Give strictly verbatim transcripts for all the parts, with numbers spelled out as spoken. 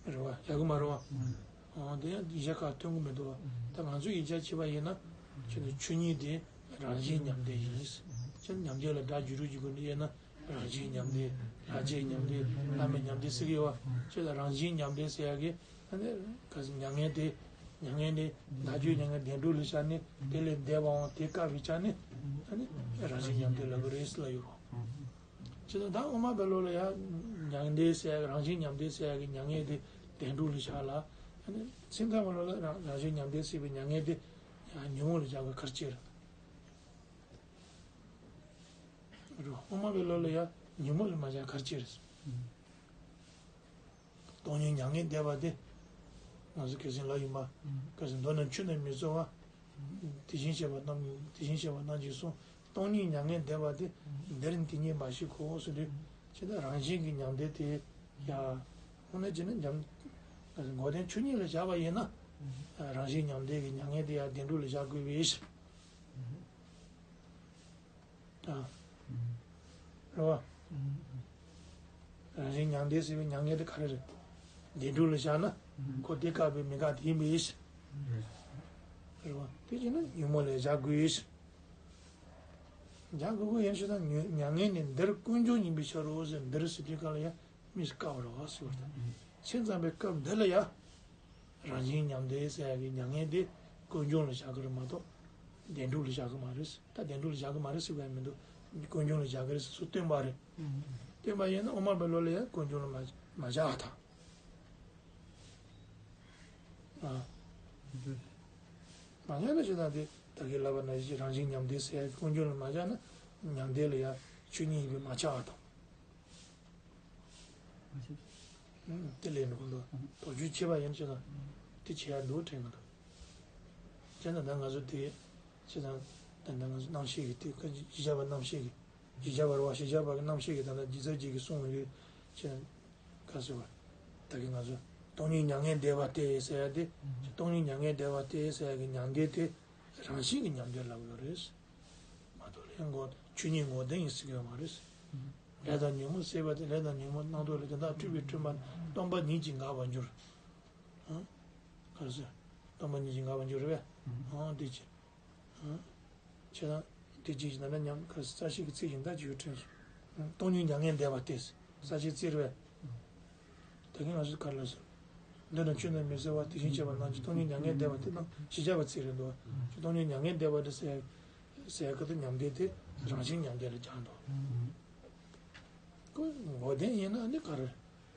རེད་བ། ཡག་གི་མ་རེད་བ། ཨོ་དེ་ཡང་ཡིག་ཆ་ཁག་ཐོན་གི་མི་འདུག་བ། ད་ང་ཚོས་ཡིག་ཆ་བྱས་པ་ཡིན་ན་ཁྱེད་ཚོ་ཆོས་ཉིད་དེ་རང་བཞིན་ཉམས་བདེ་ཡིན། ཁྱེད་ཉམས་བདེ་ལ་སྒྲ་བསྒྱུར་རོགས་བྱེད་དགོས་འདི་ཡིན་ན། རང་བཞིན་ཉམས་བདེ། ལྷར་བཅས་ཉམས་བདེ། ལྷ་མེད་ཉམས་བདེ་ཟེར་གི་ཡོད་བ། ཁྱེད་ལ་རང་བཞིན་ཉམས་བདེ་ཟེར་ཡག་གི་ཨ་ནི་ག་ཟེར། མྱ་ངན་དེ། མྱ་ངན་ནི་བདག་རྒྱུད་མྱ་ངན་བདེ་འགྲོ་ལ་བཞག་ནས་དེ་ལས་འདས་པའང་དེ་བཀག་པའི་ཆ་ནས་ཨ་ནི་རང་བཞིན་ཉམས་བདེ་ལབ་གི་རེད་ཟེར་ལབ་ཡོད་རེད། བྱས་ཙང་ད་དབུ་མ་པའི་ལུགས་ལ་ཡང་མྱང་འདས་ཟེར་ཡག་རང་བཞིན་ཉམས་བདེ་ཟེར་ཡག་གི་མྱ་ངན་དེ་བདེ་འགྲོ་ལ་བཞག་ལ། ཨ་ནི་སེམས་ཙམ་པའི་ལུགས་ལ་རང་རང་བཞིན་ཉམས་བདེ་ཟེར་བའི་མྱ་ངན་དེ་ཡང་ཉོན་མོངས་ལ་བཞག་པའི་ཁར་བཅད་རེད། རེད་བ། དབུ་མ་པའི་ལུགས་ལ་ཡང་ཉོན་མོངས་ལ་མ་བཞག་ཁར་བཅད་རེད། སྟོང་ཉིད་མྱ་ངན་འདས་པ་དེ། ང་ཚོ་སྐད་གསེང་ལ་ཡིན་པ། སྐད་གསེང་མདོར་ན་ཆུ་ནི་མི་གཙོ་བ། དེ་བཞིན་གཤེགས་པ་རྣམས། དེ་བཞིན་གཤེགས་པ་རྣམས་ཀྱིས་གསུངས། སྟོང་ཉིད་མྱ་ངན་འདས་པ་དེ། འདིར་འདི་ཉིད་མ་ཞིག་གོ་ཟེར་དུས། ཇི་ལྟར་རང་བཞིན་གྱི་ཉམས་བདེ་དེ། ཡ། དངོས་གནས་བྱས་ན་ཉམས། འགོག་བདེན་ཆོས་ཉིད་ལ་བཞག་པ་ཡིན་ན། རང་བཞིན་ཉམས་བདེ་གི་མྱ་ངན་དེ་ཡང་བདེ་འགྲོ་ལ་བཞག་དགོས་པའི་ཕྱིར། ཨ། རེད་བ། རང་བཞིན་ཉམས་བདེ་ཟེར་བའི་མྱ་ངན་དེ་ག་རེ་རེད། བདེ་འགྲོ་ལ་བཞག་ན། ཁོ་དེ་བཀག་པའི་མི་དགག་དེ་ཡིན་པའི་ཕྱིར། རེད་བ། དེ་བྱས་ན་ཉོན་མོངས་ལ་བཞག་དགོས་ཕྱིར། བཞག་དགོས་ཀྱི་ཡིན་ཞེ་ན། མྱ་ངན་ནི་འདིར་ཀུན་འབྱུང་ཡིན་པའི་ཕྱིར་རོ་ཟེར། འདིར་ཟེར་དུས་སྐབས་ལ་ཡང་། མི་དགག་པ་རེད་བ་ཟེར་བ་དང་། སེམས་ཙམ་པའི་སྐབས་འདི་ལ་ཡང་། རང་བཞིན་ཉམས་བདེ་ཟེར་ཡག་གི་མྱ་ངན་དེ་ཀུན་འབྱུང་ལ་བཞག་གི་རེད་མ་གཏོགས། བདེ་འགྲོ་ལ་བཞག་གི་མ་རེད། ད་བདེ་འགྲོ་ལ་བཞག་གི་མ་རེད་ཟེར་བ་མི་འདུག་ཀུན་འབྱུང་ལ་བཞག་གི་རེད་ཟེར་སུ་སྟོན་པ་རེད། སྟོན་པ་ཡིན་ན་དབུ་མ་པའི་ལུགས་ལ་ཡང་ཀུན་འབྱུང་ལ་མ་མ་བཞག་པ་དང་། ཨ། མ་ཉམས་ན་ཞེ་ན་དེ་ད་གིན་ལབ་པ་ནང་བཞིན་རང་བཞིན་ཉམས་བདེ་ཟེར་ཡག་ཀུན་འབྱུང་ལ་མ་བཞག་ན་ཉམས་བདེ་ལ་ཡང་ཆོས་ཉིད་ཡིན་པས་མ་ཁྱབ་པ་དང་། དེ་ལས་ནི་ཀུན་ཏུ་དོགས་གཅོད་བྱེད་པ་ཡིན་ཞེ་ན་དེ་བྱེད་ཡག་འདུག་དྲན་གི་འདུག་བྱས་ན་ད་ང་ཚོ་དེ་ཞེ་ན་ད་ང་ཚོ་རྣམ་ཤེས་ཀྱི་དེ་གཞི་བཞག་པ་རྣམ་ཤེས་ཀྱི་གཞི་བཞག་པ་རེད་བ། གཞི་བཞག་པ་གི་རྣམ་ཤེས་ཀྱི་ད་ལྟ་ཇི་ལྟར་ཅིག་གི་གསུང་ཡོད་ཅེ་ན། ག་ཟེར་བ། ད་གིན་ང་ཚོ་སྟོང་ཉིད་མྱ་ངན་འདས་པ་སྟེ་ཟེར་ཡ་དེ། སྟོང་ཉིད་མྱ་ངན་འདས་པ་སྟེ་ཟེར་ཡ་གི་མྱང་འདས་དེ་རང་བཞིན་གྱི་མྱང་འདས་ལབ་ཡོད་རེད། མ་གཏོགས་ལས་འགོག་ཆོས་ཉིད་འགོག་བདེན་ཡིན་ཟེར་གྱི་ཡོད་མ་རེད། ལས་དང་ཉོན་མོངས་ཟད་པ་སྟེ། ལས་དང་ཉོན་མོངས་རྣམ་རྟོག་ལས། དེ་དག་འཁྲུལ་པས་བསྐྲུན་པ་ནི། སྟོང་པ་ཉིད་ཀྱིས་འགག་པར་འགྱུར། ཨང་། ག་རེ་ཟེར། སྟོང་པ་ཉིད་ཀྱིས་འགག་པར་འགྱུར་རེད་པས། ཨང་། དེ་ཅི། ཨང་། ཁྱེད་རང་དེ་ཅི་ཞིག་ན་ན་ཉམས་ཁ་རྩ་ཤེས་ཀྱི་ཚིག་ཡིན་ད་ཅིག་ཡོད་དྲན་སོང་། སྟོང་ཉིད་མྱ་ངན་འདས་པ་སྟེ། རྩ་ཤེས་ཚིག་རེད་པས། ད་གིན་ང་ཚོས་ག་རེ་ལབ་སོང་། འདི་ནི་ཆོས་ཉིད་མི་གསལ་བ། དེ་བཞིན་གཤེགས་པ་རྣམས་ཀྱིས། སྟོང་ཉིད་མྱ་ངན་འདས་པ་སྟེ། ནམ་ཞེས་བྱ་བ་ཚིག་རེད་འདུག་སྟོང་ཉིད་མྱ་ངན་འདས་པ་སྟེ་ཟེར་ཟེར་གི་དེ་མྱང་འདས་དེ་རང་བཞིན་མྱང་འདས་ལ་སྦྱར་འདུག་ཁོ་འགོག་བདེན་ཡིན་ན་ནི་ག་རེ།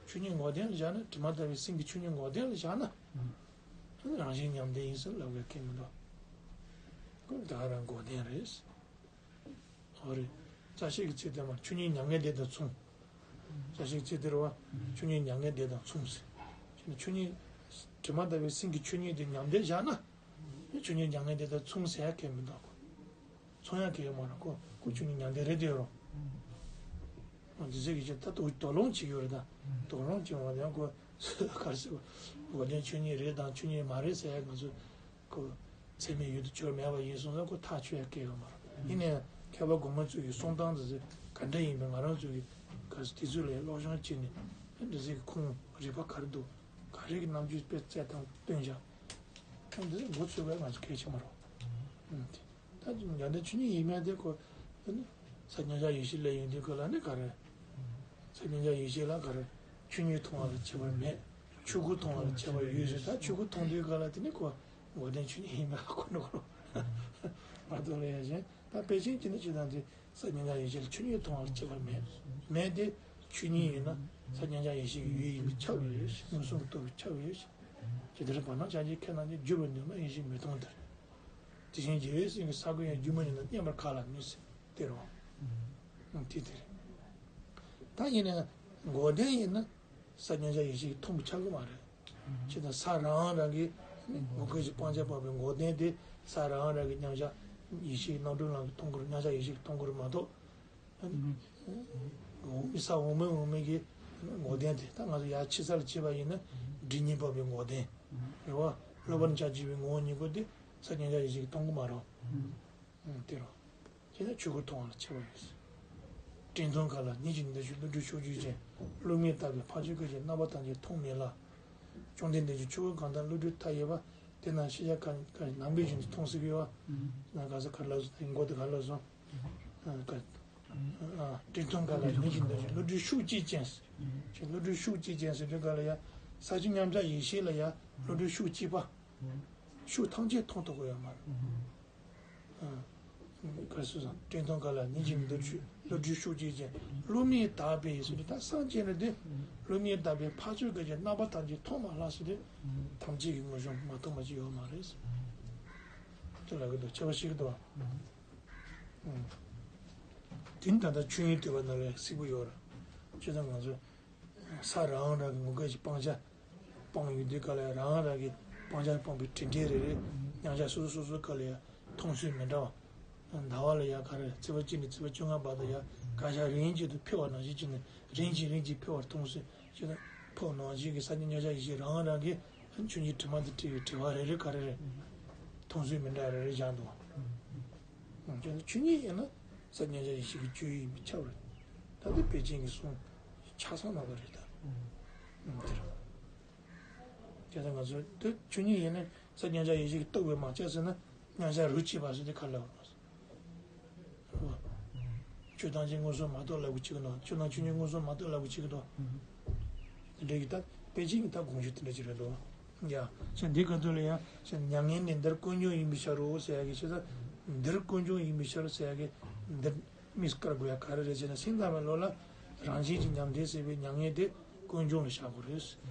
ཆོས་ཉིད་འགོག་བདེན་ལ་བཞག་ན་དྲི་མ་དག་པའི་སེམས་ཀྱི་ཆོས་ཉིད་འགོག་བདེན་ལ་བཞག་ན། ཨ་ནི་རང་བཞིན་མྱང་འདས་ཡིན་ཟེར་ལབ་དགོས་མཁན་མི་འདུག་ཁོ་ད་ག་རང་འགོག་བདེན་རེད། འོ་རེད། རྩ་ཤེས་ཀྱི་ཚིག་དེ་མ་ཆོས་ཉིད་མྱ་ངན་འདས་དང་མཚུངས། རྩ་ཤེས་ཀྱི་ཚིག་དེ་རེད་བ། ཆོས་ཉིད་མྱ་ངན་འདས་དང་མཚུངས་ཟེར། ཆོས་ཉིད་དྲི་མ་དག་པའི་སེམས་ཀྱི་ཆོས་ཉིད་དེ་མྱང་འདས་བཞག་ན། ཆོས་ཉིད་མྱ་ངན་འདས་དང་མཚུངས་ཟེར་ཡ་གལ་མི་འདུག་གོ། མཚུངས་ཡ་གལ་ཡོད་མ་རེད་གོ། ཁོ་ཆོས་ཉིད་མྱང་འདས་རེད་དེ་རོ། འདི་ཚོ་གི་ཆེད་ད་དོ་དོགས་སློང་བྱེད་ཀྱི་ཡོད་རེད་ད། དོགས་སློང་བྱེད་མ་ཡང་ཁོ་ག་རེ་ཟེར་བ། འགོག་བདེན་ཆོས་ཉིད་རེད་དང་ཆོས་ཉིད་མ་རེད་ཟེར་ཡ་ང་ཚོ་ཁོ་ཚད་མའི་ཡུལ་དུ་གྱུར་མེད་པ་ཡིན་སོང་ཙང་ཁོ་ཐག་ཆོད་ཡ་གལ་ཡོད་མ་རེད། ཡིན་ནའི་མཁས་པ་གོང་མ་ཚོ་གི་གསུང་སྟངས་འདི་ཚོ་ག་འདྲ་ཡིན་པའི་ང་རང་ཚོ་གི་ག་རེ་དེ་ཚོ་ལ་སློབ་སྦྱོང་བྱས་ནས་འདི་ཚོ་གི་ཁུངས་རིགས་པ་ག་རེ་འདུག་ག་རེ་གི་རྣམ་འགྱུར་དཔེ་བཙལ་སྟངས་སྟོན་བཞག་འདི་ཚོ་མགོ་ཚོས་པ་ང་ཚོ་གལ་ཆེ་མ་རེད། ད་མྱང་འདས་ཆོས་ཉིད་ཡིན་མིན་དེ་ཁོ། ཨ་ནི། ས་མཉམ་གཞག་ཡེ་ཤེས་ལ་ཡོང་དུས་ཁོ་ལ་ནི་ག་རེ། ས་མཉམ་གཞག་ཡེ་ཤེས་ལ་ག་རེ། ཆོས་ཉིད་མཐོང་བ་ལ་ཁྱད་པར་མེད། ཆོས་སྐུ་མཐོང་བ་ལ་ཁྱད་པར་ཡོད་ཟེར། ད་ཆོས་སྐུ་མཐོང་དུས་ག་ལ་དེ་ནི་ཁོ་འགོག་བདེན་ཆོས་ཉིད་ཡིན་པ་ཁོ་ནོར་མ་གཏོགས་ལ་ཡ་གཞན་ད་དཔེ་ཅན་གྱི་ནི་ཅི་དང་དེ་ས་མཉམ་གཞག་ཡེ་ཤེས་ལ་ཆོས་ཉིད་མཐོང་བ་ལ་ཁྱད་པར་མེད། མེད་དེ་ཆོས་ཉིད་ཡིན་ན་ས་མཉམ་གཞག་ཡེ་ཤེས་ཀྱི་ཡུལ་ཡིན་པས་ཁྱབ་ཡོད། མངོན་སུམ་གྱི་རྟོགས་པས་ཁྱབ་ཡོད། ཇི་ལྟར་བར་སྣང་ཆ་བྱད་ཁས་བླངས་ཀྱང་། བརྗོད་པར་ནུས་མ་ཡེ་ཤེས་མི་མཐོང་དེར། དེ་བཞིན་རྒྱལ་བའི་སེམས་ཀྱི་ས་ཀུན་ཡང་། སྒྱུ་མ་ཡིན་ན་མཉམ་པར་ག་ལ་ནུས་ཟེར་དེ་རེད་བ། ཨང་། དེ་དེ་རེད། ད་ཡིན་ནའང་འགོག་བདེན་ཡིན་ན་ས་མཉམ་གཞག་ཡེ་ཤེས་ཀྱིས་མཐོང་བ་ཆགས་ཀྱི་མ་རེད། ཇི་ལྟར་ས་རང་རང་གི་ངོ་སྐལ་གྱི་སྤང་བྱ་འཕགས་པའི་འགོག་བདེན་དེ་ས་རང་རང་གི་མཉམ་གཞག་ཡེ་ཤེས་རྣམ་གྲོལ་ལམ་གྱིས་མཐོང་དགོས་རེད། མཉམ་གཞག་ཡེ་ཤེས་ཀྱིས་མཐོང་དགོས་རེད་མ་གཏོགས། འོག་མིན་ས་འོག་མིན་འོག་མིན་གྱི་འགོག་བདེན་དེ་ད་ང་ཚོ་ཡར་ཕྱི་ས་ལ་བྱས་པ་ཡིན་ན་སྒྲིབ་གཉིས་འཕགས་པའི་འགོག་བདེན་རེད་བ། སློབ་པར་བྱ་བྱེད་པའི་ངོ་བོ་ཉིད་པོ་དེ་ས་མཉམ་གཞག་ཡེ་ཤེས་ཀྱིས་མཐོང་གི་མ་རེད། ཨང་། དེ་རེད། དེ་ནས་ཆོས་སྐུ་མཐོང་བ་ལ་ཁྱད་པར་ཡོད། སྤྲིན་ཚོགས་མཁའ་ལ་ཉིད་ཀྱི་འདུ་ཤེས་ཀླུ་སྒྲུབ་ཕྱོགས་བཅུའི་སྤྱན། རླུང་མེ་ལྟ་བུའི་འཕགས་ཚོལ་སྐུ་ཞེས་རྣམ་པ་ཐམས་ཅད་མཐོང་མིན་ལ། བཅོམ་ལྡན་འདས་ཀྱི་ཆོས་སྐུ་གང་དག་བློ་གྲོས་མཐའ་ཡས་པ། དེ་རྣམས་ཤེས་བྱ་གང་གང་རྣམ་པའི་བཞིན་དུ་མཐོང་སྲིད་ཀྱི་ཡོད། ན་ག་ས་ག་ལ་སོང་མགོ་དེ་ག་ལ་སོང་། ཨ་ག་ཨ་དྲན་མཐོང་ག་ལ་ཉིད་ཀྱི་འདུ་བྱེད་བློ་གྲོས་ཤུགས་གཅིག་ཅན། ཅེས་བློ་གྲོས་ཤུགས་གཅིག་ཅན་ཟེར་དུས་ག་ལ་ཡ་ས་བཅུ་མཉམ་གཞག་ཡེ་ཤེས་ལ་ཡ་བློ་གྲོས་ཤུགས་གཅིག་པ། ཕྱོགས་ཐམས་ཅད་མཐོང་ཐུབ་ཀྱི་ཡོད་མ་རེད། ག་སུ་སང་དྲན་མཐོང་ག་ལ་ཉིད་ཀྱི་འདུ་བྱེད་བློ་གྲོས་ཤུགས་གཅིག་ཅན། བསླུ་མེད་དག་པའི་ཟེར་དུས་ད་སངས་རྒྱས་ནི་དེ་བསླུ་མེད་དག་པའི་འཕགས་ཚོགས་ཀྱི་རྣམ་པ་ཐམས་ཅད་མཐོང་མ་ལགས་ཟེར་དུས་ཐམས་ཅད་ཀྱི་ངོ་བྱང་མ་མཐོང་བ་ཅིག་ཡོད་མ་རེད། དེ་ལ་གི་དོ་ཆེ་བ་ཞིག་གི་དོ། དེ་ནི་ད་ལྟ་ཆོས་དབྱིངས་སྡུད་པ་ནང་ལ་གཟིགས་པོ་ཡོད་ར། ཅེས་དང་ང་ཚོ། ས་རང་རང་གི་ངོ་སྐལ་གྱི་སྤང་བྱ། སྤང་ཡོང་དུས་ག་ལ་ཡང་རང་རང་གི་སྤང་བྱ་སྤངས་པའི་དྲིན་དྲན་རེ་རེ། མཉམ་གཞག་སོ་སོ་སོ་སོ་ག་ལ་ཡང་མཐོང་ཚུལ་མི་འདྲ་བ། ཟླ་བ་ལ་ཡང་ག་རེ་ཚེས་པ་གཅིག་ནས་ཚེས་པ་བཅོ་ལྔ་བར་དུ་ཡང་བཀའ་ཤག་རིམ་གྱིས་དུ་འཕེལ་བ་ནང་བཞིན་བྱས་ནས་རིམ་གྱིས་རིམ་གྱིས་འཕེལ་བར་མཐོང་ཚུལ་ཅེས་དང་། ཕོ་ནང་བཞིན་གྱི་སངས་རྒྱས་མཉམ་གཞག་ཡེ་ཤེས་རང་རང་གི་ཆོས་ཉིད་དྲི་མ་དང་བྲལ་བའི་དྲི་བ་རེ་རེ་ག་རེ་རེ། མཐོང་ཚུལ་མི་འདྲ་རེ་རེ་བཞག་འདུག་ཨང་། ཅེས་ན་ཆོས་ཉིད་ཡིན་ན་སངས་རྒྱས་མཉམ་གཞག་ཡེ་ཤེས་ཀྱི་སྤྱོད་ཡུལ་ཡིན་པས་ཁྱབ་རེད། ད་ལྟ་པཎ་ཆེན་གྱི་གསུང་ཆ་ཚང་ནང་ལ་རེད་ད། ཨང་། དེ་རེད། དེ་ལྟར་ང་ཚོས་འདི་ཆོས་ཉིད་ཡིན་ན་སངས་རྒྱས་མཉམ་གཞག་ཡེ་ཤེས་ཀྱིས་རྟོགས་པས་མ་ཁྱབ་ཟེར་ན་མཉམ་གཞག་རིགས་གཅིག་པ་ཟེར་དེ་ག་ལ་བར་ནོ། ཆོས་ཐམས་ཅད་མངོན་སུམ་མ་རྟོགས་ལབ་དགོས་ཆེ་གི་ནོ། ཆོས་དང་ཆོས་ཉིད་མངོན་སུམ་མ་རྟོགས་ལབ་དགོས་ཆེ་གི་ནོ། དེ་འདྲ་གི་ད་པཎ་ཆེན་གྱི་ད་དགོངས་གཞི་དེ་འདྲ་ཅིག་རེད་འདུག་ཡ། ཞེས་འདི་ག་དུས་ལ་ཡང་ཞེས་མྱ་ངན་ནི་འདིར་ཀུན་འབྱུང་ཡིན་པའི་ཕྱིར་རོ་ཟེར་ཡ་གི་ཞེས་ད། འདིར་ཀུན་འབྱུང་ཡིན་པའི་ཕྱིར་ཟེར་ཡ་གི་འདིར་དམིགས་བཀར་དགོས་ཡ་ག་རེ་རེད་ཅེ་ན། སེམས་ཙམ་པའི་བློ་ལ་རང་བཞིན་གྱིས་ཉམས་བདེ་ཟེར་བའི་མྱ་ངན་དེ་ཀུན་འབྱུང་ལ་བཞག་དགོས་རེད།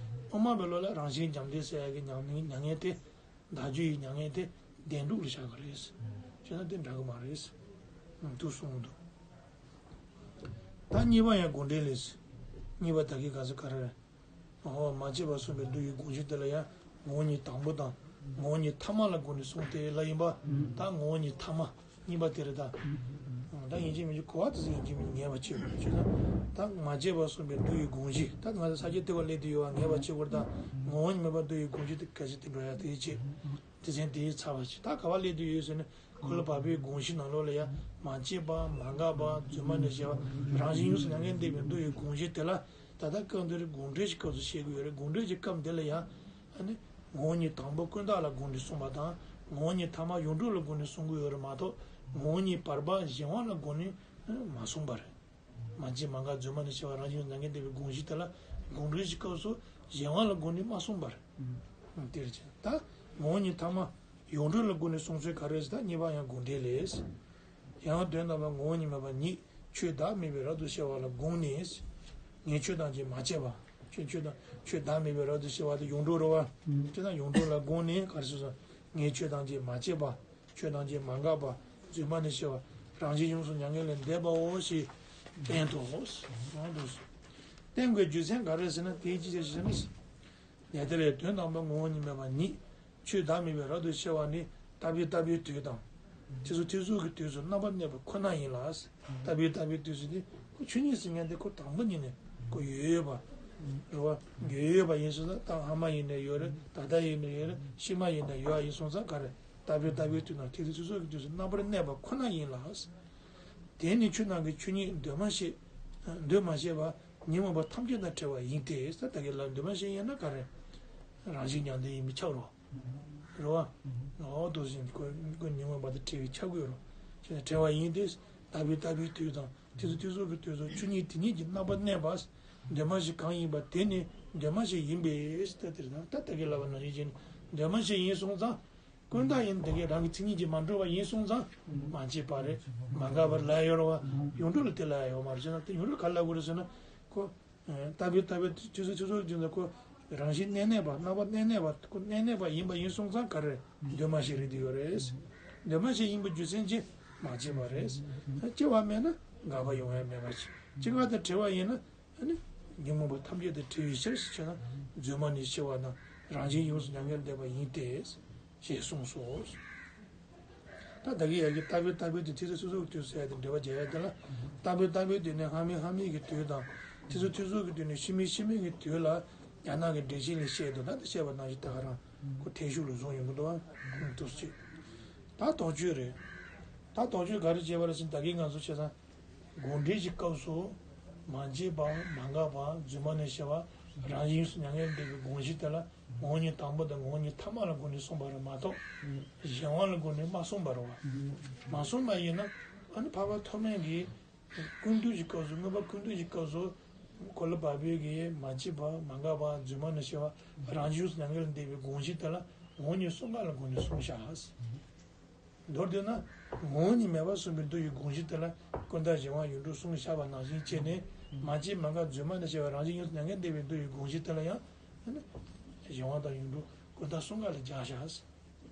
དབུ་མ་པའི་བློ་ལ་རང་བཞིན་ཉམས་བདེ་ཟེར་ཡ་གི་མྱ་ངན་མྱ་ངན་དེ་བདག་རྒྱུ་ཡི་མྱ་ངན་དེ་བདེན་གྲུབ་ལ་བཞག་དགོས་རེད། བྱས་ན་དེ་འདྲ་གི་མ་རེད། འདུག་གསུངས་འདུག་ད་གཉིས་པ་ཡང་དགོངས་འགྲེལ་ལས། གཉིས་པ་ད་གི་ག་ས་ག་རེ། འོ་མ་སྐྱེས་པ་གསུངས་པའི་མདོ་ཡི་དགོངས་གཞི་དེ་ལ་ཡང་ངོ་བོ་ཉིད་དང་པོ་དང་ངོ་བོ་ཉིད་ཐ་མ་ལ་དགོངས་ནས་གསུངས་ཏེ་ལ་ཡིན་པ། ད་ངོ་བོ་ཉིད་ཐ་མ་གཉིས་པ་དེ་རེད་ད། ད་ཡིན་གཅིག་མིན་གཅིག་གོ་བ་དེ་ཚོ་ཡིན་གཅིག་མིན་གཅིག་ངེས་པ་ཆེ་བ་ཆེ་ན། ད་མ་སྐྱེས་པ་གསུངས་པའི་མདོ་ཡི་དགོངས་གཞི་ད་ང་ཚོ་ས་སྐྱ་ལྟེ་བ་སླེབས་དུས་ཡོད་པ་ངེས་པ་ཆེ་བར་ད་ངོ་བོ་ཉིད་མེད་པ་མདོ་ཡི་དགོངས་གཞི་དེ་གལ་ཆེ་དེ་འགྲོ་ཡ་དེ་ཡིན་ཆེ། སྡེ་ཚན་དེའི་ཚར་བ་ཞིག་ད་ག་བ་སླེབས་དུས་ཡོད་ཟེར་ན་གོ་ལ་བ་པའི་དགོངས་གཞི་ནང་ལོགས་ལ་ཡང་མ་སྐྱེས་པ་མ་འགགས་པ་རྫུན་མ་ནས་བྱས་པ་རང་བཞིན་ཡོངས་སུ་མྱ་ངན་འདས་པའི་མདོ་ཡི་དགོངས་གཞི་དེ་ལ་ད་ལྟ་སྐབས་འདིར་དགོངས་འགྲེལ་གྱི་སྐབས་སུ་བཤད་ཀྱི་ཡོད་རེད། དགོངས་འགྲེལ་གྱི་སྐབས་འདི་ལ་ཡང་ཨ་ནི་ངོ་བོ་ཉིད་དང་པོ་ཀུན་བརྟགས་ལ་དགོངས་ནས་གསུངས་པ་དང་ངོ་བོ་ཉིད་ཐ་མ་ཡོངས་གྲུབ་ལ་དགོངས་ནས་གསུང་གི་ཡོད་རེད་མ་གཏོགས་ངོ་བོ་ཉིད་བར་པ་གཞན་དབང་ལ་དགོངས་ནས་མ་གསུངས་པ་རེད། མ་སྐྱེས་མ་འགགས་རྫུན་མ་ནས་བྱས་པ་རང་བཞིན་མྱ་ངན་འདས་པའི་དགོངས་གཞི་དེ་ལ་དགོངས་འགྲེལ་གྱི་སྐབས་སུ་གཞན་དབང་ལ་དགོངས་ནས་མ་གསུངས་པར། དེར་བྱས་ད་ངོ་བོ་ཉིད་ཐ་མ་ཡོངས་གྲུབ་ལ་དགོངས་ནས་གསུངས་ཚུལ་ག་རེ་ཟེར་ད་གཉིས་པ་ཡང་དགོངས་འགྲེལ་ལས། ཡང་དོན་དམ་པར་ངོ་བོ་ཉིད་མེད་པ་ཉིད་ཆོས་བདག་མེད་པའི་རབ་ཏུ་ཕྱེ་བ་ལ་དགོངས་ནས། ངས་ཆོས་ཐམས་ཅད་མ་སྐྱེས་པ། ཆོས་ཆོས་དང་ཆོས་བདག་མེད་པའི་རབ་ཏུ་ཕྱེ་བ་དེ་ཡོངས་གྲུབ་རེད་བ། ཆོས་དང་ཡོངས་གྲུབ་ལ་དགོངས་ནས་ག་རེ་ཟེར་སོང་། ངས་ཆོས་ཐམས་ཅད་མ་སྐྱེས་པ། ཆོས་ཐམས་ཅད་མ་འགགས་པ། རྫུན་མ་ནས་བྱས་པ། རང་བཞིན་ཡོངས་སུ་མྱ་ངན་ལས་འདས་པའོ་ཞེས་བསྟན་ཏོ། བསྟན་དགོས་རྒྱུ་མཚན་ག་རེ་ཟེར་ན་དེའི་ཅི་ཕྱིར་ཞེ་ན། ནས་དེ་ལས་དོན་དམ་པར་ངོ་བོ་ཉིད་མེད་པ་ཉིད་ཆོས་བདག་མེད་པའི་རབ་ཏུ་ཕྱེ་བ་ནི་ལྟ་བུའི་ལྟ་བུའི་དུས་དང་། ཐེ་ཚོམ་ཐེ་ཚོམ་གྱི་དུས་སུ་རྣམ་པར་གནས་པ་ཁོ་ན་ཡིན་ལ། ལྟ་བུའི་ལྟ་བུའི་དུས་སུ་ནི་ཁོ་ཆོས་ཉིད་ཟེར་མཁན་དེ་ཁོ་དང་པོ་ཉིད་ནས་ཁོ་ཡོད་ཡོད་པ། རེད་བ། ཡོད་ཡོད་པ་ཡིན་ཕྱིན་ད་ལྟ་སྔ་མ་ཡིན་ནའི་ཡོད་རེད། ད་ལྟ་ཡིན་ནའི་ཡོད་རེད། ཕྱི་མ་ཡིན་ནའི་ཡོད་ཡིན་སོང་ཙང་ག་རེ། ལྟ་བུའི་ལྟ་བུའི་དུས་དང་ཐེ་ཚོམ་ཐེ་ཚོམ་གྱི་དུས་སུ་རྣམ་པར་གནས་པ་ཁོ་ན་ཡིན་ལ། དེ་ནི་ཆོས་རྣམས་ཀྱི་ཆོས་ཉིད་འདུས་མ་བྱས། འདུས་མ་བྱས་པ་ཉོན་མོངས་པ་ཐམས་ཅད་དང་བྲལ་བ་ཡིན་ཏེ་ཟེར་ད་གི་ལ་འདུས་མ་བྱས་ཡིན་ན་ག་རེ། རང་བཞིན་མྱང་འདས་ཡིན་པས་ཁྱབ་རོ། རེད་བ། འོ་དོ་བཞིན་ཁོ་ཁོ་ཉོན་མོངས་པ་དང་བྲལ་བའི་ཁྱབ་དགོས་རོ། ཞེས་ན་བྲལ་བ་ཡིན་ཏེ། ལྟ་བུའི་ལྟ་བུའི་དུས་དང་ཐེ་ཚོམ་ཐེ་ཚོམ་གྱི་དུས་སུ་ཆོས་ཉིད་དེ་ཉིད་ཀྱི་རྣམ་པར་གནས་པ། འདུས་མ་བྱས་གང་ཡིན་པ་དེ་ནི་འདུས་མ་བྱས་ཡིན་པས་ཟེར་ད་དེ་ད་ད་གི་ལབ་པ་ནང་བཞིན་གྱི་འདུས་མ་བྱས་ཡིན་སོང་ཙང་། ཀུན་བརྟགས་ཡིན་དེ་གའི་རང་གི་མཚན་ཉིད་ཀྱིས་མ་གྲུབ་པ་ཡིན་སོང་ཙང་མ་སྐྱེས་པ་རེད། མ་འགགས་པར་ལབ་ཡོད་རེད་བ། ཡོངས་གྲུབ་ལ་དེ་ལབ་ཡོད་མ་རེད་ཟེར་ན་དེ་ཡོངས་གྲུབ་ག་ལ་དགོས་རེད་ཟེར་ན་ཁོ། ལྟ་བུའི་ལྟ་བུའི་ཐེ་ཚོམ་ཐེ་ཚོམ་གྱི་ཁོ་རང་བཞིན་གནས་གནས་པ་རྣམ་པ་གནས་གནས་པ་ཁོ་གནས་གནས་པ་ཡིན་པ་ཡིན་སོང་ཙང་ག་རེ་འདུས་མ་བྱས་རེད་དེ་ཡོད་རེད། འདུས་མ་བྱས་ཡིན་པའི་རྒྱུ་མཚན་གྱིས་མ་སྐྱེས་པ་རེད། སྐྱེ་བ་མེད་ན་འགག་པ་ཡོང་ཡ་མེད་པ་ཅིག་སྐྱེ་འགག་དང་བྲལ་བ་ཡིན་ན། ཨ་ནི། ཉོན་མོངས་པ་ཐམས་ཅད་དང་བྲལ་བའི་ཕྱིར་ཞེས་བྱ་ན་རྫུན་མ་ནས་ཕྱེ་བ་དང་རང་བཞིན་ཡོངས་སུ་མྱ་ངན་འདས་པ་ཡིན་ཏེ། ཞེས་གསུངས་སོ། ད་ད་གི་ཡ་གི་ལྟ་བུའི་ལྟ་བུའི་དུས་ཐེ་ཚོམ་ཐེ་ཚོམ་གྱི་དུས་ཟེར་ཡ་དེ་འགྲེལ་པ་རྒྱག་ཡ་དེ་ལ། ལྟ་བུའི་ལྟ་བུའི་དུས་ནི་སྔ་མའི་སྔ་མའི་གི་དུས་དང་། ཐེ་ཚོམ་ཐེ་ཚོམ་གྱི་དུས་ནི་ཕྱི་མའི་ཕྱི་མའི་གི་དུས་ལ་ཡང་ན་གི་འགྲེལ་བཤད་ལས་བཤད་དོ་ད་ལྟ་བཤད་པ་ནང་བཞིན་ད་ག་རང་ཁོ་ཐལ་ཤུགས་ལ་བཟུང་ཡོང་གི་འདུག་ཨ། ཐུགས་རྗེ་ཆེ། ད་དོགས་གཅོད་རེད། ད་དོགས་གཅོད་ག་རེ་བྱས་པ་རེད་ཟེར་ན་ད་གི་ང་ཚོ་བྱས་ཙང་། དགོངས་འགྲེལ་གྱི་སྐབས་སུ། མ་སྐྱེས་པའམ་མ་འགགས་པའམ་རྫུན་མ་ནས་བྱས་པ། རང་བཞིན་ཡོངས་སུ་མྱ་ངན་འདས་པའི་དགོངས་གཞི་དེ་ལ་ངོ་བོ་ཉིད་དང་པོ་དང་ངོ་བོ་ཉིད་ཐ་མ་ལ་དགོངས་ནས་གསུངས་པ་རེད་མ་གཏོགས། གཞན་དབང་ལ་དགོངས་ནས་མ་གསུངས་པ་རེད་བ། མ་གསུངས་པ་ཡིན་ན་ཨ་ནི་འཕགས་པ་ཐོགས་མེད་ཀྱིས་ཀུན་བཏུས་ཀྱི་སྐབས་སུ། དངོས་པོ་ཀུན་བཏུས་ཀྱི་སྐབས་སུ་འཁོར་ལོ་བག་ཕེབས་ཀྱི་མ་སྐྱེས་པ་མ་འགགས་པ་རྫུན་མ་ནས་སྐྱེ་བ་རང་བཞིན་ཡོངས་སུ་མྱ་ངན་ལས་འདས་པའི་དགོངས་གཞི་དེ་ལ་ངོ་བོ་ཉིད་གསུམ་ཀ་ལ་དགོངས་ནས་གསུངས་བཞག། མདོར་བསྡུས་ན། ངོ་བོ་ཉིད་མེད་པར་གསུངས་པའི་མདོ་ཡི་དགོངས་གཞི་དེ་ལ་ཀུན་བཏགས་གཞན་དབང་ཡིག་འབྲུ་གསུམ་བཞག་པ་ནང་བཞིན་བྱས་ནས་མ་སྐྱེས་མ་འགགས་རྫུན་མ་ནས་སྐྱེ་བ་རང་བཞིན་ཡོངས་སུ་མྱ་ངན་འདས་པའི་མདོ་ཡི་དགོངས་གཞི་དེ་ལ་ཡང་། གཞན་དབང་དང་ཡིག་འབྲུ་ཀུན་བཏགས་གསུམ་ཀ་ལ་སྦྱར་བཞག།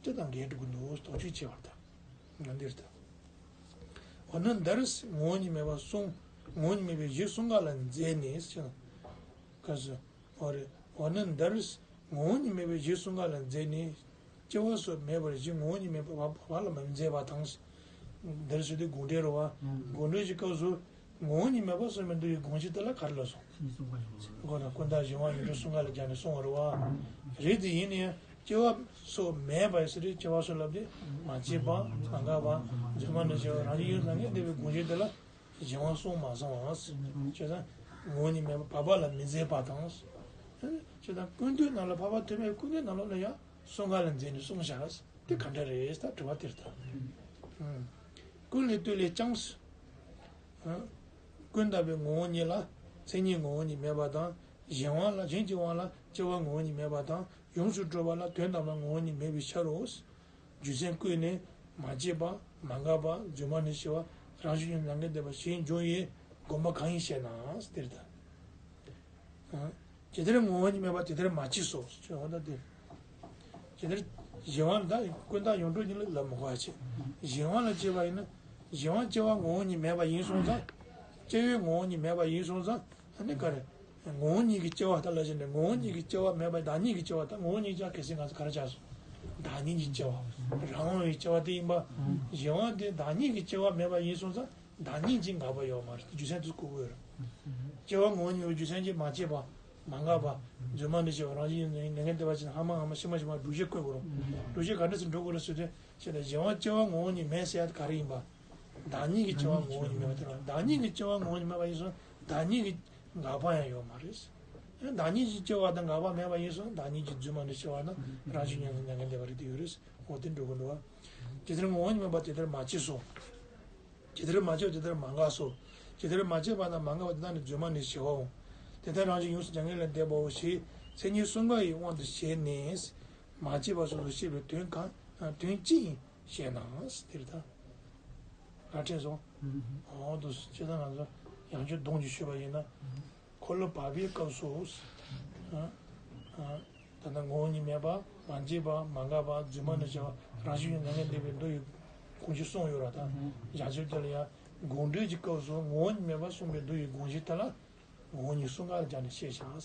དེ་དང་འགལ་འགྲོ་གི་འདུག། དོགས་གཅོད་བྱས་པ་དང་། ང་འདིར་ལྟ། འོ་ན་འདིར་ངོ་བོ་ཉིད་མེད་པར་གསུངས། ངོ་བོ་ཉིད་མེད་པའི་གཞི་གསུམ་ཀ་ལ་འཛིན་ནས་ཟེར། ག་ཟེར། འོ་རེད། འོ་ན་འདིར་ངོ་བོ་ཉིད་མེད་པའི་གཞི་གསུམ་ཀ་ལ་འཛིན་ནས་སྐྱེ་བ་སོགས་མེད་པར་གཞི་ངོ་བོ་ཉིད་མེད་པ་བ་བ་ལ་མི་འཛིན་པ་དང་། འདིར་ཟེར་དུས་དགོངས་འགྲེལ་རེད་བ། དགོངས་འགྲེལ་གྱི་སྐབས་སུ་ངོ་བོ་ཉིད་མེད་པར་གསུངས་པའི་མདོ་ཡི་དགོངས་གཞི་དེ་ལ་ག་རེ་ལབ་སོང་། གཞི་གསུམ་ཀ་ཡོད་ཚུལ། འོ་ན་ཀུན་བཏགས་གཞན་དབང་ཡིག་འབྲུ་གསུམ་ཀ་ལ་སྦྱར་ནས་གསུངས་པ་རེད་བ། རེད་དེ་ཡིན་ན་ཡང་སྐྱེ་བ་སོགས་མེད་པ་ཟེར་དུས་སྐྱེ་བ་སོགས་ལབ་དུས་མ་སྐྱེས་པ་མ་འགགས་པ་རྫུན་མ་ནས་སྐྱེ་བ་རང་བཞིན་ཡོངས་སུ་མྱ་ངན་འདས་པའི་དགོངས་གཞི་དེ་ལ། གཞན་དབང་གསུངས་མ་སོང་བ། བྱས་ཙང་ངོ་བོ་ཉིད་མེད་པ་བ་བ་ལ་མི་འཛིན་པ་དང་། བྱས་ཙང་ཀུན་བཏུས་ནང་ལ་འཕགས་པ་ཐོགས་མེད་ཀུན་བཏུས་ནང་ལོགས་ལ་ཡང་གསུམ་ཀ་ལ་འཛིན་ནས་གསུངས་བཞག། དེ་ག་འདྲ་རེད་ད་དྲི་བ་དེར་ད། ཀུན་ལས་བཏུས་ལས་ཀྱང་། ཀུན་བཏགས་པའི་ངོ་བོ་ཉིད་ལ་མཚན་ཉིད་ངོ་བོ་ཉིད་མེད་པ་དང་གཞན་དབང་ལ་གཞན་གྱི་དབང་ལ་སྐྱེ་བ་ངོ་བོ་ཉིད་མེད་པ་དང་ཡོངས་སུ་གྲུབ་པ་ལ་དོན་དམ་པར་ངོ་བོ་ཉིད་མེད་པའི་ཕྱིར་རོ། རྒྱུ་མཚན་བཀོད་ནས་མ་སྐྱེས་པ་མ་འགགས་པ་རྫུན་མ་ནས་སྐྱེ་བ་རང་བཞིན་ཡོངས་སུ་མྱ་ངན་འདས་པ་ཞེས་འཇོག་ཡི་དགོངས་པ་གང་ཡིན་ཞེ་ན། དེར་ལྟ། ཇི་ལྟར་ངོ་བོ་ཉིད་མེད་པ་དེ་ལྟར་མ་སྐྱེས་སོ། ཅེས་པ་ལྟར་ཏེ། ཇི་ལྟར་གཞན་དབང་ད་ཀུན་བཏགས་ཡོངས་གྲུབ་ཉིད་ལ་ལབ་མི་དགོས་པ་བྱས། གཞན་དབང་ལ་སྐྱེས་པ་ཡིན་ན། གཞན་དབང་སྐྱེ་བ་ངོ་བོ་ཉིད་མེད་པ་ཡིན་སོང་ཙང་། སྐྱེ་བའི་ངོ་བོ་ཉིད་མེད་པ་ཡིན་སོང་ཙང་། ཨ་ནི་ག་རེ། ངོ་བོ་ཉིད་ཀྱི་སྐྱེ་བ་ད་ལ་ཞེན་ནས་ངོ་བོ་ཉིད་ཀྱི་སྐྱེ་བ་མེད་པ་བདག་ཉིད་ཀྱི་སྐྱེ་བ་ད་ངོ་བོ་ཉིད་ཀྱང་གལ་སྲིད་ང་ཚོ་ག་རེ་བྱ་སོང་། བདག་ཉིད་ཀྱི་སྐྱེ་བ། རང་དབང་བའི་སྐྱེ་བ་དེ་ཡིན་པ། གཞན་དབང་དེ་བདག་ཉིད་ཀྱི་སྐྱེ་བ་མེད་པ་ཡིན་སོང་ཙང་བདག་ཉིད་ཀྱི་འགག་པ་ཡོད་མ་རེད། རྒྱུ་མཚན་དེ་བཀོད་དགོས་རེད། སྐྱེ་བ་ངོ་བོ་ཉིད་ཀྱི་རྒྱུ་མཚན་གྱིས་མ་སྐྱེས་པ། མ་འགགས་པ། རྫུན་མ་ནས་སྐྱེ་བ་རང་བཞིན་ཡོད་ནས་ངན་ངན་བདེ་བ་ཅན་ཧ་མ་ཧ་མ་ཤི་མ་ཤི་མ་སྒྲུབ་བྱེད་བཀོད་དགོས་རེད། སྒྲུབ་བྱེད་ག་འདྲ་སེ་འགྲུབ་དགོས་རེད་ཟེར་དུས་ཟེར་ན་གཞན་དབང་སྐྱེ་བ་ངོ་བོ་ཉིད་མེད་ཟེར་ཡ་དེ་ག་རེ་ཡིན་པ། བདག་ཉིད་ཀྱི་སྐྱེ་བ་ངོ་བོ་ཉིད་མེད་པ་དེ་རང་བདག་ཉིད་ཀྱི་སྐྱེ་བ་ངོ་བོ་ཉིད་མེད་པ་ཡིན་སོང་བདག་ཉིད་ཀྱི་འགག་པ་ཡང་ཡོད་མ་རེད། བདག་ཉིད་ཀྱི་སྐྱེ་བ་དང་འགག་པ་མེད་པ་ཡིན་སོང་བདག་ཉིད་ཀྱི་རྫུན་མ་ནས་སྐྱེ་བ་ན་རང་བཞིན་ཉམས་སུ་མྱ་ངན་འདས་པ་རེད་དེ་ཡོད་རེད། འོ་དེ་འགྲོ་གི་འདུག་བ། དེ་ལྟར་ངོ་བོ་ཉིད་མེད་པ་དེ་ལྟར་མ་སྐྱེས་སོ། དེ་ལྟར་མ་སྐྱེས་དེ་ལྟར་མ་འགགས་སོ། དེ་ལྟར་མ་སྐྱེས་པ་དང་མ་འགགས་པ་དེ་དག་ནི་རྫུན་མ་ནས་སྐྱེ་བའོ། དེ་ལྟར་རང་བཞིན་ཡོངས་སུ་མྱ་ངན་ལས་འདས་པའོ་ཞེས་མཚན་ཉིད་གསུམ་ཀ་ཡི་དབང་དུ་བྱས་ནས། མ་སྐྱེས་པ་སོ་སོར་ཤེས་པའི་དོན་གང་དོན་ཅི་ཡིན་ཞེ་ན། དེ་ལྟར། ག་དྲན་སོང་། འོ་དུ་སྤྱིར་བཏང་ང་ཚོ་ཡང་བསྐྱར་སྡོམ་གྱིས་ཞུས་པ་ཡིན་ན། འཁོར་ལོ་བག་ཕེབས་སྐབས་སུ། ད་ལྟ་ངོ་བོ་ཉིད་མེད་པ་མ་སྐྱེས་པ་མ་འགགས་པ་རྫུན་མ་ནས་བྱ་བ་རང་བཞིན་ཡོད་མྱ་ངན་འདས་པའི་མདོ་ཡི་དགོངས་གཞི་གསུངས་ཡོད་ར་ད། བྱང་ཆུབ་བརྒྱད་ལ་ཡང་དགོངས་འགྲེལ་གྱི་སྐབས་སུ་ངོ་བོ་ཉིད་མེད་པ་གསུངས་པའི་མདོ་ཡི་དགོངས་གཞི་དེ་ལ་ངོ་བོ་ཉིད་གསུམ་ཀ་ལ་སྦྱར་ནས་བཤད་བཞག།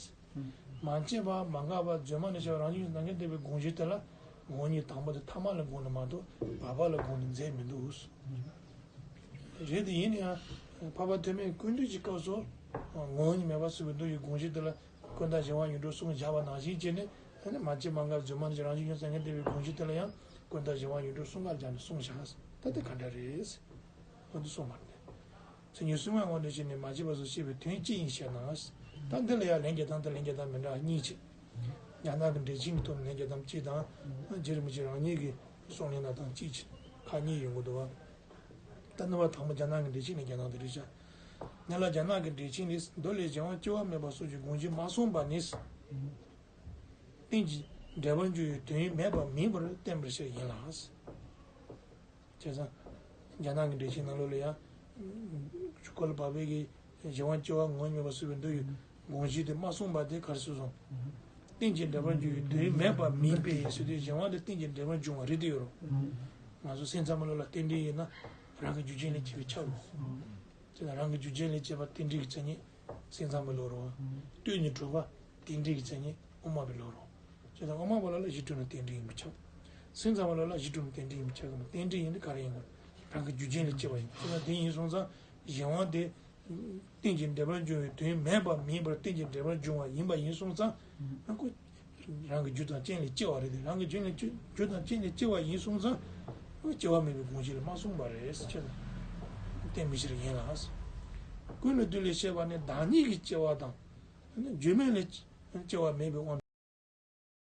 མ་སྐྱེས་པ་མ་འགགས་པ་རྫུན་མ་ནས་བྱ་བ་རང་བཞིན་ཡོད་མྱ་ངན་འདས་པའི་དགོངས་གཞི་དེ་ལ་ངོ་བོ་ཉིད་དང་པོ་དེ་ཐ་མ་ལ་དགོངས་ནས་མ་གཏོགས་བར་པ་ལ་དགོངས་ནས་མཛད་མི་འདུག། རེད་དེ་ཡིན་ན་ཡང་འཕགས་པ་ཐོགས་མེད་ཀུན་བཏུས་ཀྱི་སྐབས་སུ་ངོ་བོ་ཉིད་མེད་པ་གསུངས་པའི་མདོ་ཡི་དགོངས་གཞི་དེ་ལ་ཀུན་བཏགས་གཞན་དབང་ཡིག་འབྲུ་གསུམ་བཞག་པ་ནང་བཞིན་བྱས་ནས་ཨ་ནི་མ་སྐྱེས་མ་འགགས་རྫུན་མ་ནས་རང་བཞིན་ཡོད་མྱ་ངན་འདས་པའི་དགོངས་གཞི་དེ་ལ་ཡང་ཀུན་བཏགས་གཞན་དབང་ཡིག་འབྲུ་གསུམ་ཀ་ལ་སྦྱར་ནས་གསུངས་བཞག། ད་དེ་ག་འདྲ་རེད། འོ་འདི་གསུངས་པ་རེད། མཚན་ཉིད་གསུམ་ཀའི་དབང་དུ་བྱས་ནས་མ་སྐྱེས་པ་སོགས་ཤེས་པའི་དོན་ཅི་ཡིན་ཞེ་ན། ད་འདི་ལ་ཡང་ལན་རྒྱག་སྟངས་དང་ལན་རྒྱག་སྟངས་མི་འདྲ་བ་གཉིས་ཅིག། རྒྱ་ནག་གི་འགྲེལ་ཆེན་གྱི་ཐོག་ནས་ལན་རྒྱག་སྟངས་གཅིག་དང་། རྗེ་རིན་པོ་ཆེ་རང་ཉིད་ཀྱི་གསུང་ལན་གནང་སྟངས་གཅིག་ཅིག་ཁག་གཉིས་ཡོང་གི་འདུག་བ། ད་ནི་བ་དང་པོ་རྒྱ་ནག་གི་འགྲེལ་ཆེན་ནས་རྒྱ་ནག་དེ་རེད་ཤག། ཡང་ལ་རྒྱ་ནག་གི་འགྲེལ་ཆེན་ནས་མདོ་ལས་གཞན་དབང་སྐྱེ་བ་མེད་པ་སོགས་ཀྱི་དགོངས་གཞི་མ་གསུངས་པ་ནི། རྟེན་ཅིང་འབྲེལ་པར་འབྱུང་བའི་དོན་མེད་པ་མིན་པར་བསྟན་པའི་ཕྱིར་ཡིན་ལ། བྱས་ཙང་། རྒྱ་ནག་གི་འགྲེལ་ཆེན་ནང་ལོགས་ལ་ཡང་། ཆུ་ཁོལ་བ་པའི་གི་གཞན་དབང་སྐྱེ་བ་ངོ་བོ་ཉིད་མེད་པ་གསུངས་པའི་མདོ་ཡི་དགོངས་གཞི་དེ་མ་གསུངས་པ་དེ་ག་རེ་གསུངས་སོང་། རྟེན་ཅིང་འབྲེལ་པར་འབྱུང་བའི་དོན་མེད་པ་མིན་པས་ཟེར་དུས་གཞན་དབང་དེ་རྟེན་ཅིང་འབྲེལ་པར་འབྱུང་བ་རེད་དེ་ཡོད་རུང་། ང་ཚོ་སེམས་ཙམ་པ་ལ་རྟེན་འབྲེལ་ཡིན་ན་རང་གི་རྒྱུ་རྐྱེན་ལས་སྐྱེས་པའི་ཆ་རུང་། དེ་ལ་རང་གི་རྒྱུ་རྐྱེན་ལས་སྐྱེས་པ་རྟེན་འབྲེལ་གྱི་མཚན་ཉིད་སེམས་ཙམ་པ་ལོ་རུང་། ལྟོས་ནས་གྲུབ་པ་རྟེན་འབྲེལ་གྱི་མཚན་ཉིད་དབུ་མ་པའི་ལོ་རུང་། བྱས་ཙང་དབུ་མ་པ་ལ་ལ་གཞི་གྲུབ་ནས་རྟེན་འབྲེལ་ཡིན་པས་ཁྱབ། སེམས་ཙམ་པ་ལ་ལ་གཞི་གྲུབ་ནས་རྟེན་འབྲེལ་ཡིན་པས་ཁྱབ་གི་མ་རྟེན་འབྲེལ་ཡིན་དུས་ག་རེ་ཡིན་དགོས། རང་གི་རྒྱུ་རྐྱེན་ལས་སྐྱེ་བ་ཡིན། བྱས་ཙང་དེ་ཡིན་སོང་ཙང་གཞན་དབང་དེ། རྟེན་ཅིང་འབྲེལ་པར་འབྱུང་བའི་དོན་མེད་པ་མིན་པར་རྟེན་ཅིང་འབྲེལ་པར་འབྱུང་བ་ཡིན་པ་ཡིན་སོང་ཙང་། ཨ་ཁོ། རང་གི་རྒྱུ་དང་རྐྱེན་ལས་སྐྱེ་བ་རེད་དེ་རང་གི་རྒྱུ་ལས་སྐྱེ་རྒྱུ་དང་རྐྱེན་ལས་སྐྱེ་བ་ཡིན་སོང་ཙང་། སྐྱེ་བ་མེད་པའི་དགོངས་གཞི་ལ་མ་གསུངས་པ་རེད་ཟེར་ཁྱེད་ལ། བསྟན་པའི་ཕྱིར་ཡིན་ལ། ཀུན་ལས་བཏུས་ལས་བཤད་པ་ནི་བདག་ཉིད་ཀྱི་སྐྱེ་བ་དང་། བརྗོད་མེད་ལས། སྐྱེ་བ་མེད་པའི་དབང་